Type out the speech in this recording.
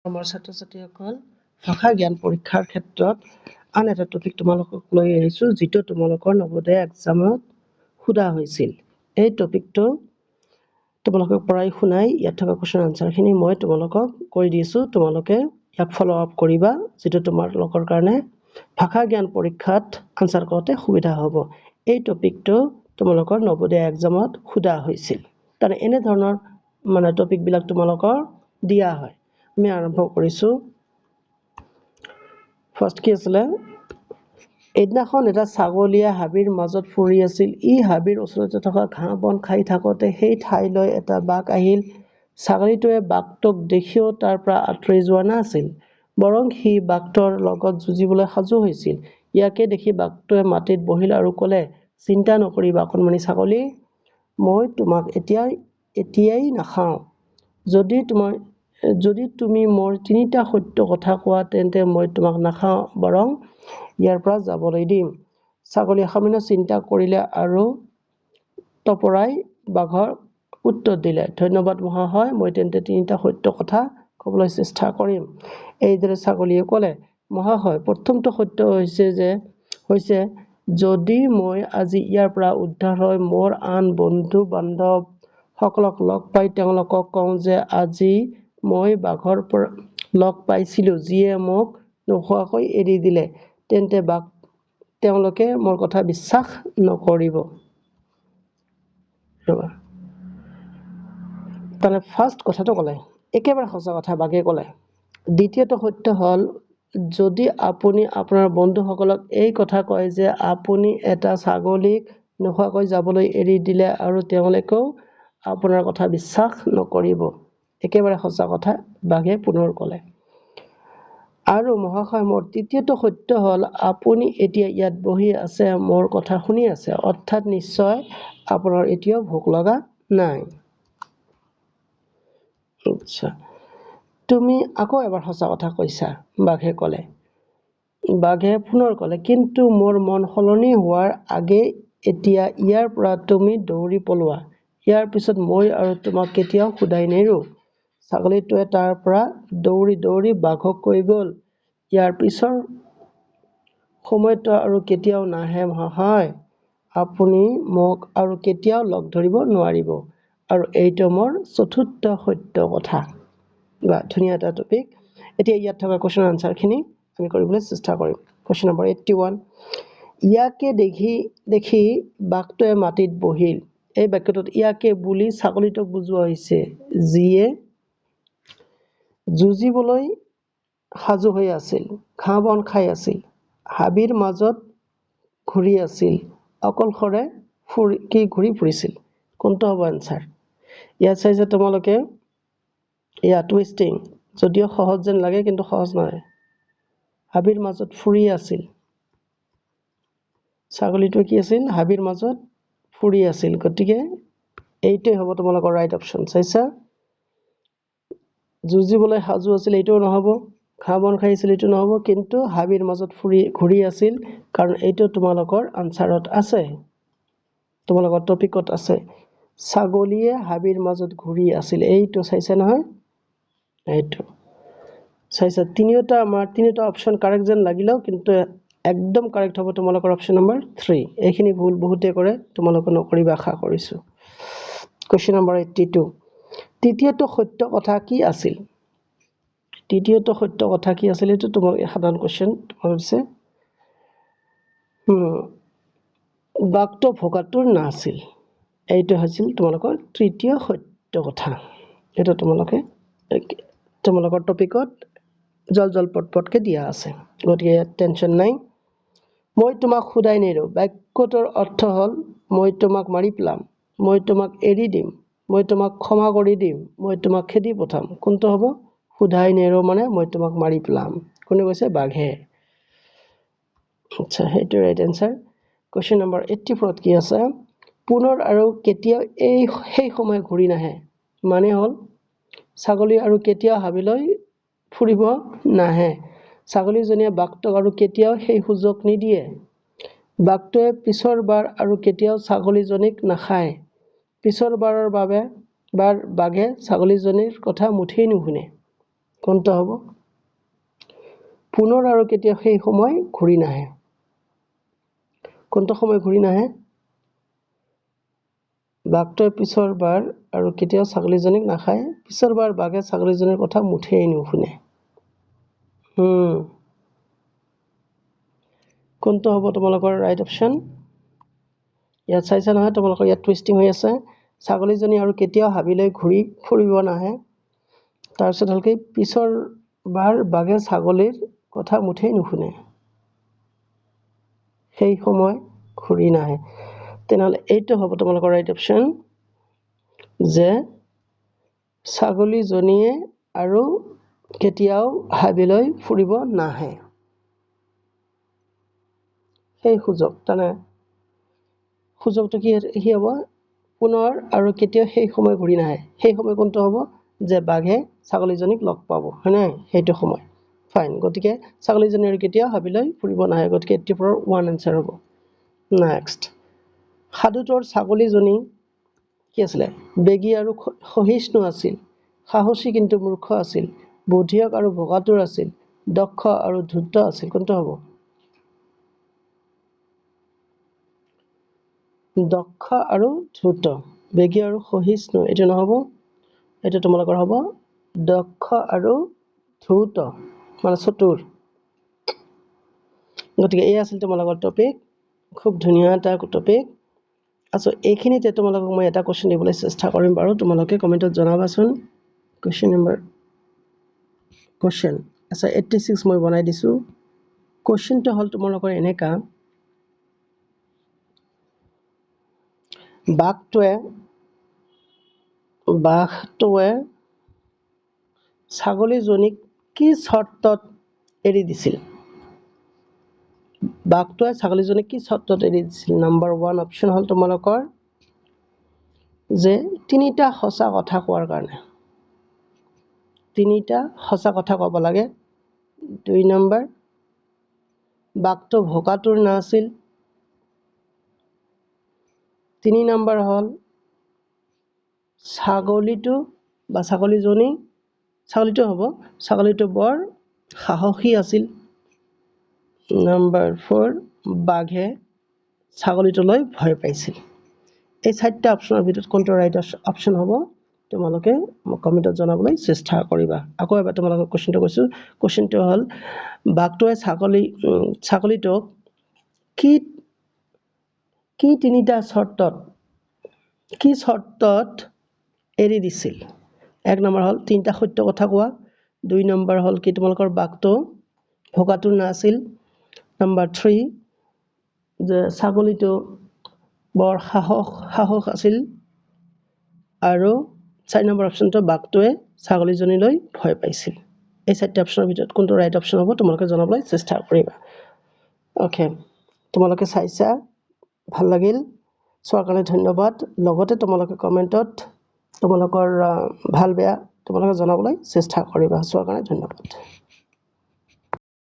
মৰমৰ ছাত্ৰ ছাত্ৰীসকল, ভাষা জ্ঞান পৰীক্ষাৰ ক্ষেত্ৰত আন এটা টপিক তোমালোকক লৈ আহিছোঁ, যিটো তোমালোকৰ নৱোদয় এক্সামত সোধা হৈছিল। এই টপিকটো তোমালোকক পঢ়াই শুনাই ইয়াত থকা কুৱেশ্যন আনচাৰখিনি মই তোমালোকক কৰি দিছোঁ। তোমালোকে ইয়াক ফ'ল' আপ কৰিবা, যিটো তোমালোকৰ কাৰণে ভাষা জ্ঞান পৰীক্ষাত আনচাৰ কৰোঁতে সুবিধা হ'ব। এই টপিকটো তোমালোকৰ নৱোদয় এক্সামত সোধা হৈছিল। তাৰমানে এনেধৰণৰ মানে টপিকবিলাক তোমালোকৰ দিয়া হয়। আমি আৰম্ভ কৰিছোঁ। ফাৰ্ষ্ট কি আছিলে? এদিনাখন এটা ছাগলীয়ে হাবিৰ মাজত ফুৰি আছিল। ই হাবিৰ ওচৰতে থকা ঘাঁহ বন খাই থাকোঁতে সেই ঠাইলৈ এটা বাঘ আহিল। ছাগলীটোৱে বাঘটোক দেখিও তাৰ পৰা আঁতৰি যোৱা নাছিল, বৰং সি বাঘটোৰ লগত যুঁজিবলৈ সাজু হৈছিল। ইয়াকে দেখি বাঘটোৱে মাটিত বহিল আৰু ক'লে, চিন্তা নকৰিবা অকণমানি ছাগলী, মই তোমাক এতিয়াই নাখাওঁ। যদি তুমি মোৰ তিনিটা সত্য কথা কোৱা, তেন্তে মই তোমাক নাখাওঁ, বৰং ইয়াৰ পৰা যাবলৈ দিম। ছাগলীয়ে সামান্য চিন্তা কৰিলে আৰু তপৰাই বাঘৰ উত্তৰ দিলে, ধন্যবাদ মহাশয়, মই তেন্তে তিনিটা সত্য কথা ক'বলৈ চেষ্টা কৰিম। এইদৰে ছাগলীয়ে ক'লে, মহাশয়, প্ৰথমটো সত্য হৈছে যদি মই আজি ইয়াৰ পৰা উদ্ধাৰ হৈ মোৰ আন বন্ধু বান্ধৱসকলক লগ পাই তেওঁলোকক কওঁ যে আজি মই বাঘৰ পৰা লগ পাইছিলোঁ, যিয়ে মোক নোখোৱাকৈ এৰি দিলে, তেন্তে বাঘ তেওঁলোকে মোৰ কথা বিশ্বাস নকৰিব। ৰ'বা, তাৰমানে ফাৰ্ষ্ট কথাটো ক'লে একেবাৰে সঁচা কথা বাঘে ক'লে। দ্বিতীয়টো সত্য হ'ল, যদি আপুনি আপোনাৰ বন্ধুসকলক এই কথা কয় যে আপুনি এটা ছাগলীক নোখোৱাকৈ যাবলৈ এৰি দিলে, আৰু তেওঁলোকেও আপোনাৰ কথা বিশ্বাস নকৰিব। একেবাৰে সঁচা কথা বাঘে পুনৰ ক'লে। আৰু মহাশয়, মোৰ তৃতীয়টো সত্য হ'ল, আপুনি এতিয়া ইয়াত বহি আছে, মোৰ কথা শুনি আছে, অৰ্থাৎ নিশ্চয় আপোনাৰ এতিয়াও ভোক লগা নাই। আচ্ছা, তুমি আকৌ এবাৰ সঁচা কথা কৈছা, বাঘে ক'লে। বাঘে পুনৰ ক'লে, কিন্তু মোৰ মন সলনি হোৱাৰ আগে এতিয়া ইয়াৰ পৰা তুমি দৌৰি পলোৱা। ইয়াৰ পিছত মই আৰু তোমাক কেতিয়াও সোধাই নেৰো। ছাগলীটোৱে তাৰ পৰা দৌৰি দৌৰি বাঘক কৈ গ'ল, ইয়াৰ পিছৰ সময়টো আৰু কেতিয়াও নাহে মহাশয়, আপুনি মোক আৰু কেতিয়াও লগ ধৰিব নোৱাৰিব। আৰু এইটো মোৰ চতুৰ্থ সত্য কথা। বা, ধুনীয়া এটা টপিক। এতিয়া ইয়াত থকা কুৱেশ্যন আনচাৰখিনি আমি কৰিবলৈ চেষ্টা কৰিম। কুৱেশ্যন নম্বৰ 81, ইয়াকে দেখি দেখি বাঘটোৱে মাটিত বহিল। এই বাক্যটোত ইয়াকে বুলি ছাগলীটোক বুজোৱা হৈছে, যিয়ে যুঁজিবলৈ সাজু হৈ আছিল, ঘাঁহ বন খাই আছিল, হাবিৰ মাজত ঘূৰি আছিল, অকলশৰে ফুৰি কি ঘূৰি ফুৰিছিল। কোনটো হ'ব এনচাৰ? ইয়াত চাইছে তোমালোকে, এয়া টুইষ্টিং, যদিও সহজ যেন লাগে কিন্তু সহজ নহয়। হাবিৰ মাজত ফুৰি আছিল, ছাগলীটোৱে কি আছিল? হাবিৰ মাজত ফুৰি আছিল। গতিকে এইটোৱে হ'ব তোমালোকৰ ৰাইট অপশ্যন। চাইছা, যুঁজিবলৈ সাজু আছিল এইটোও নহ'ব, ঘাঁহ বন খাইছিল এইটো নহ'ব, কিন্তু হাবিৰ মাজত ফুৰি ঘূৰি আছিল, কাৰণ এইটো তোমালোকৰ আনচাৰত আছে, তোমালোকৰ টপিকত আছে। ছাগলীয়ে হাবিৰ মাজত ঘূৰি আছিল, এইটো চাইছে নহয়? এইটো চাইছা। তিনিওটা আমাৰ তিনিওটা অপশ্যন কাৰেক্ট যেন লাগিলেও কিন্তু একদম কাৰেক্ট হ'ব তোমালোকৰ অপশ্যন নম্বৰ 3। এইখিনি ভুল বহুতে কৰে, তোমালোকে নকৰিবা আশা কৰিছোঁ। কুৱেশ্যন নম্বৰ 82, তৃতীয়টো সত্য কথা কি আছিল? তৃতীয়টো সত্য কথা কি আছিল? এইটো তোমাৰ সাধাৰণ কুৱেশ্যন তোমাক দিছে। বাঘটো ভোকাতুৰ নাছিল। এইটো হৈছিল তোমালোকৰ তৃতীয় সত্য কথা। এইটো তোমালোকৰ টপিকত জল জল পট পটকৈ দিয়া আছে, গতিকে ইয়াত টেনশ্যন নাই। মই তোমাক সোধাই নেৰো বাক্যটোৰ অৰ্থ হ'ল, মই তোমাক মাৰি পেলাম, মই তোমাক এৰি দিম, মই তোমাক ক্ষমা কৰি দিম, মই তোমাক খেদি পঠাম। কোনটো হ'ব? সোধাই নেৰো মানে মই তোমাক মাৰি পেলাম। কোনে কৈছে? বাঘে। আচ্ছা, সেইটো ৰাইট এনচাৰ। কুৱেশ্যন নম্বৰ 84ত কি আছে? পুনৰ আৰু কেতিয়াও এই সেই সময় ঘূৰি নাহে মানে হ'ল, ছাগলী আৰু কেতিয়াও হাবিলৈ ফুৰিব নাহে। ছাগলীজনীয়ে বাঘটোক আৰু কেতিয়াও সেই সুযোগ নিদিয়ে। বাঘটোৱে পিছৰবাৰ আৰু কেতিয়াও ছাগলীজনীক নাখায়। পিছৰ বাৰৰ বাবে বাৰ বাঘে ছাগলীজনীৰ কথা মুঠেই নুশুনে। কোনটো হ'ব? পুনৰ আৰু কেতিয়াও সেই সময় ঘূৰি নাহে। কোনটো সময় ঘূৰি নাহে? বাঘটোৱে পিছৰ বাৰ আৰু কেতিয়াও ছাগলীজনীক নাখায়। পিছৰ বাৰ বাঘে ছাগলীজনীৰ কথা মুঠেই নুশুনে। কোনটো হ'ব তোমালোকৰ ৰাইট অপশ্যন? ইয়াত চাইছা নহয়, তোমালোকৰ ইয়াত টুইষ্টিং হৈ আছে। ছাগলীজনী আৰু কেতিয়াও হাবিলৈ ঘূৰি ফুৰিব নাহে। তাৰপিছত হ'ল কি, পিছৰ বাৰ বাঘে ছাগলীৰ কথা মুঠেই নুশুনে, সেই সময় ঘূৰি নাহে। তেনেহ'লে এইটো হ'ব তোমালোকৰ ৰাইট অপশ্যন যে ছাগলীজনীয়ে আৰু কেতিয়াও হাবিলৈ ফুৰিব নাহে। সেই সুযোগ, তাৰমানে সুযোগটো কি হ'ব? পুনৰ আৰু কেতিয়াও সেই সময় ঘূৰি নাহে। সেই সময় কোনটো হ'ব? যে বাঘে ছাগলীজনীক লগ পাব, হয় নাই? সেইটো সময়। ফাইন। গতিকে ছাগলীজনী আৰু কেতিয়াও হাবিলৈ ফুৰিব নাহে। গতিকে 84ৰ 1 এনচাৰ হ'ব। নেক্সট, সাধুটোৰ ছাগলীজনী কি আছিলে? বেগী আৰু সহিষ্ণু আছিল, সাহসী কিন্তু মূৰ্খ আছিল, বুদ্ধিয়ক আৰু ভোকাতুৰ আছিল, দক্ষ আৰু ধূৰ্ত আছিল। কোনটো হ'ব? দক্ষ আৰু ধূৰ্ত। বেগী আৰু সহিষ্ণু এইটো নহ'ব, এইটো তোমালোকৰ হ'ব দক্ষ আৰু ধূৰ্ত, মানে চতুৰ। গতিকে এই আছিল তোমালোকৰ টপিক, খুব ধুনীয়া এটা টপিক। আচ্ছা, এইখিনিতে তোমালোকক মই এটা কুৱেশ্যন দিবলৈ চেষ্টা কৰিম বাৰু, তোমালোকে কমেণ্টত জনাবাচোন। কুৱেশ্যন নম্বৰ কুৱেশ্যন, আচ্ছা 86 মই বনাই দিছোঁ। কুৱেশ্যনটো হ'ল তোমালোকৰ এনেকা, বাঘটোৱে ছাগলীজনীক কি চৰ্তত এৰি দিছিল? বাঘটোৱে ছাগলীজনীক কি চৰ্তত এৰি দিছিল? নাম্বাৰ 1 অপশ্যন হ'ল তোমালোকৰ যে তিনিটা সঁচা কথা কোৱাৰ কাৰণে, তিনিটা সঁচা কথা ক'ব লাগে। 2 নম্বৰ, বাঘটো ভোকাতুৰ নাছিল। 3 নম্বৰ হ'ল ছাগলীটো বা ছাগলীজনী, ছাগলীটো হ'ব, ছাগলীটো বৰ সাহসী আছিল। নাম্বাৰ 4, বাঘে ছাগলীটোলৈ ভয় পাইছিল। এই চাৰিটা অপশ্যনৰ ভিতৰত কোনটো ৰাইট অপশ্যন হ'ব তোমালোকে মোক কমেণ্টত জনাবলৈ চেষ্টা কৰিবা। আকৌ এবাৰ তোমালোকক কুৱেশ্যনটো কৈছোঁ। কুৱেশ্যনটো হ'ল বাঘটোৱে ছাগলীটোক কি কি তিনিটা চৰ্তত, কি চৰ্তত এৰি দিছিল? 1 নম্বৰ হ'ল তিনিটা সত্য কথা কোৱা। 2 নম্বৰ হ'ল কি তোমালোকৰ বাঘটো ভোকাতুৰ নাছিল। নাম্বাৰ 3 যে ছাগলীটো বৰ সাহস আছিল। আৰু 4 নম্বৰ অপশ্যনটো বাঘটোৱে ছাগলীজনীলৈ ভয় পাইছিল। এই চাৰিটা অপশ্যনৰ ভিতৰত কোনটো ৰাইট অপশ্যন হ'ব তোমালোকে জনাবলৈ চেষ্টা কৰিবা। অ'কে, তোমালোকে চাইছা, ভাল লাগিল, চোৱাৰ কাৰণে ধন্যবাদ। লগতে তোমালোকে কমেণ্টত তোমালোকৰ ভাল বেয়া তোমালোকে জনাবলৈ চেষ্টা কৰিবা। চোৱাৰ কাৰণে ধন্যবাদ।